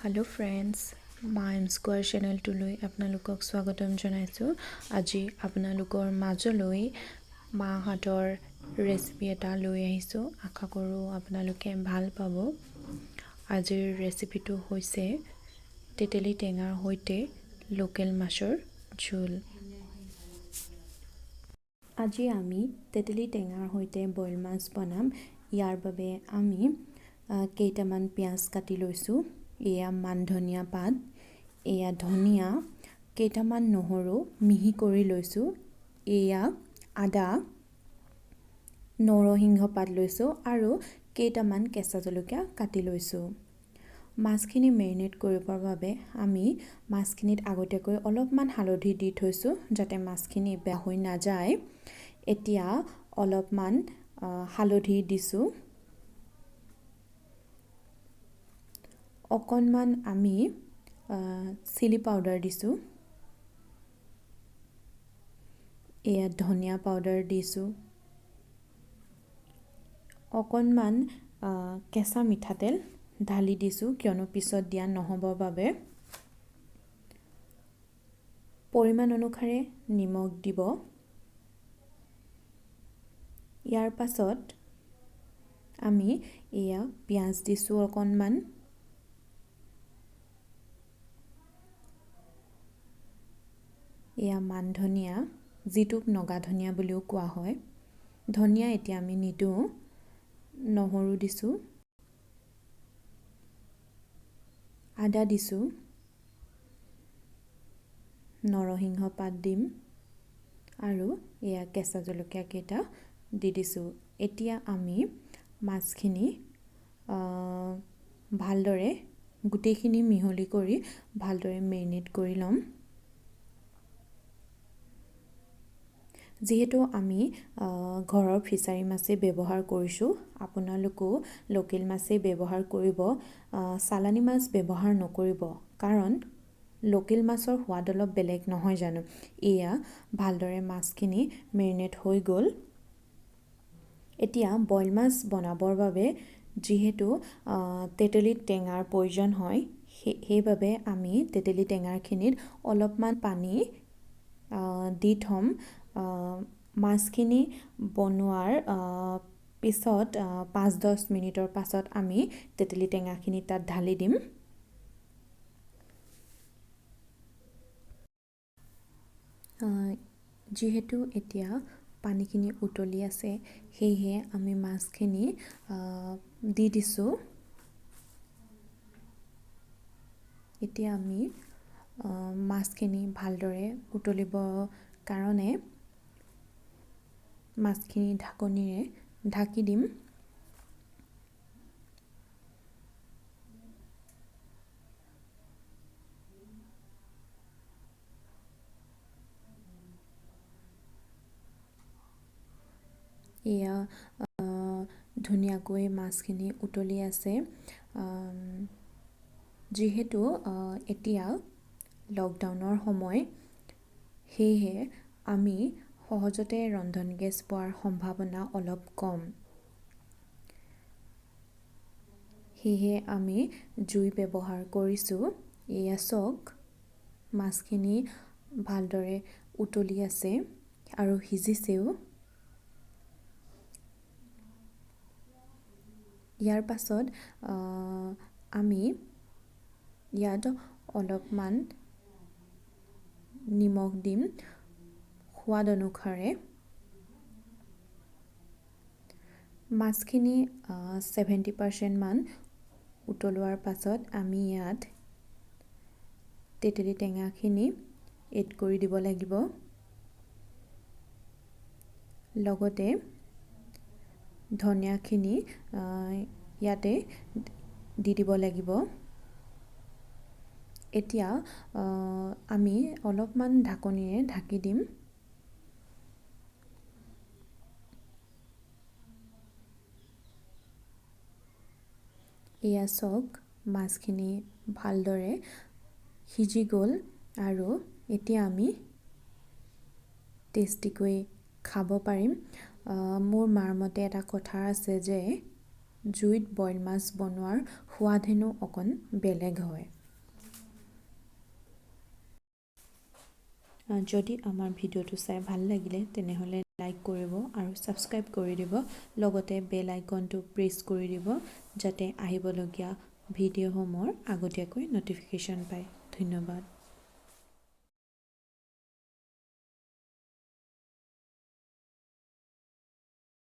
Hello' friends, মা M square চেনেলটোলৈ আপোনালোকক স্বাগতম জনাইছোঁ। আজি আপোনালোকৰ মাজলৈ মাহঁতৰ ৰেচিপি এটা লৈ আহিছোঁ। আশা কৰোঁ আপোনালোকে ভাল পাব। আজিৰ ৰেচিপিটো হৈছে তেতেলী টেঙাৰ সৈতে লোকেল মাছৰ জোল। আজি আমি তেতেলী টেঙাৰ সৈতে বইল মাছ বনাম। ইয়াৰ বাবে আমি কেইটামান পিঁয়াজ কাটি লৈছোঁ। এয়া মান ধনিয়া পাত, এয়া ধনিয়া, কেইটামান নহৰু মিহি কৰি লৈছোঁ, এয়া আদা, নৰসিংহ পাত লৈছোঁ আৰু কেইটামান কেঁচা জলকীয়া কাটি লৈছোঁ। মাছখিনি মেৰিনেট কৰিবৰ বাবে আমি মাছখিনিত আগতীয়াকৈ অলপমান হালধি দি থৈছোঁ, যাতে মাছখিনি বেয়া হৈ নাযায়। এতিয়া অলপমান হালধি দিছোঁ। অকণমান আমি চিলি পাউডাৰ দিছোঁ। এয়া ধনিয়া পাউডাৰ দিছোঁ। অকণমান কেঁচা মিঠাতেল ঢালি দিছোঁ, কিয়নো পিছত দিয়া নহ'ব বাবে। পৰিমাণ অনুসাৰে নিমখ দিব। ইয়াৰ পাছত আমি এয়া পিঁয়াজ দিছোঁ অকণমান। এয়া মান ধনিয়া, যিটোক নগা ধনিয়া বুলিও কোৱা হয়। ধনিয়া এতিয়া আমি নিদিওঁ। নহৰু দিছোঁ, আদা দিছোঁ, নৰসিংহ পাত দিম আৰু এয়া কেঁচা জলকীয়া কেইটা দি দিছোঁ। এতিয়া আমি মাছখিনি ভালদৰে গোটেইখিনি মিহলি কৰি ভালদৰে মেৰিনেট কৰি ল'ম। যিহেতু আমি ঘৰৰ ফিচাৰী মাছেই ব্যৱহাৰ কৰিছোঁ, আপোনালোকেও লোকেল মাছেই ব্যৱহাৰ কৰিব, চালানী মাছ ব্যৱহাৰ নকৰিব, কাৰণ লোকেল মাছৰ সোৱাদ অলপ বেলেগ নহয় জানো। এয়া ভালদৰে মাছখিনি মেৰিনেট হৈ গ'ল। এতিয়া বইল মাছ বনাবৰ বাবে যিহেতু তেতেলী টেঙাৰ প্ৰয়োজন হয়, সেইবাবে আমি তেতেলী টেঙাৰখিনিত অলপমান পানী দি থ'ম। মাছখিনি বনোৱাৰ পিছত 5-10 মিনিটৰ পাছত আমি তেতেলী টেঙাখিনি তাত ঢালি দিম। যিহেতু এতিয়া পানীখিনি উতলি আছে, সেয়েহে আমি মাছখিনি দি দিছোঁ। এতিয়া আমি মাছখিনি ভালদৰে উতলিব কাৰণে মাছখিনি ঢাকনিৰে ঢাকি দিম। এয়া ধুনীয়াকৈ মাছখিনি উতলি আছে। যিহেতু এতিয়া লকডাউনৰ সময়, সেয়েহে আমি সহজতে ৰন্ধন গেছ পোৱাৰ সম্ভাৱনা অলপ কম। সেয়েহে আমি জুই ব্যৱহাৰ কৰিছোঁ। এয়া চাওক, মাছখিনি ভালদৰে উতলি আছে আৰু সিজিছেও। ইয়াৰ পাছত আমি ইয়াত অলপমান নিমখ দিম সোৱাদ অনুসাৰে। মাছখিনি 70%মান উতলোৱাৰ পাছত আমি ইয়াত তেতেলী টেঙাখিনি এড কৰি দিব লাগিব। লগতে ধনিয়াখিনি ইয়াতে দি দিব লাগিব। এতিয়া আমি অলপমান ঢাকনিৰে ঢাকি দিম। এয়া চাওক, মাছখিনি ভালদৰে সিজি গ'ল আৰু এতিয়া আমি টেষ্টিকৈ খাব পাৰিম। মোৰ মাৰ মতে এটা কথা আছে যে জুইত বইল মাছ বনোৱাৰ সোৱাদ হেনো অকণ বেলেগ হয়। যদি আমাৰ ভিডিঅ'টো চাই ভাল লাগিলে, তেনেহ'লে লাইক কৰিব আৰু ছাবস্ক্ৰাইব কৰি দিব, লগতে বেল আইকনটো প্ৰেছ কৰি দিব, যাতে আহিবলগীয়া ভিডিঅ'সমূহৰ আগতীয়াকৈ ন'টিফিকেশ্যন পায়। ধন্যবাদ।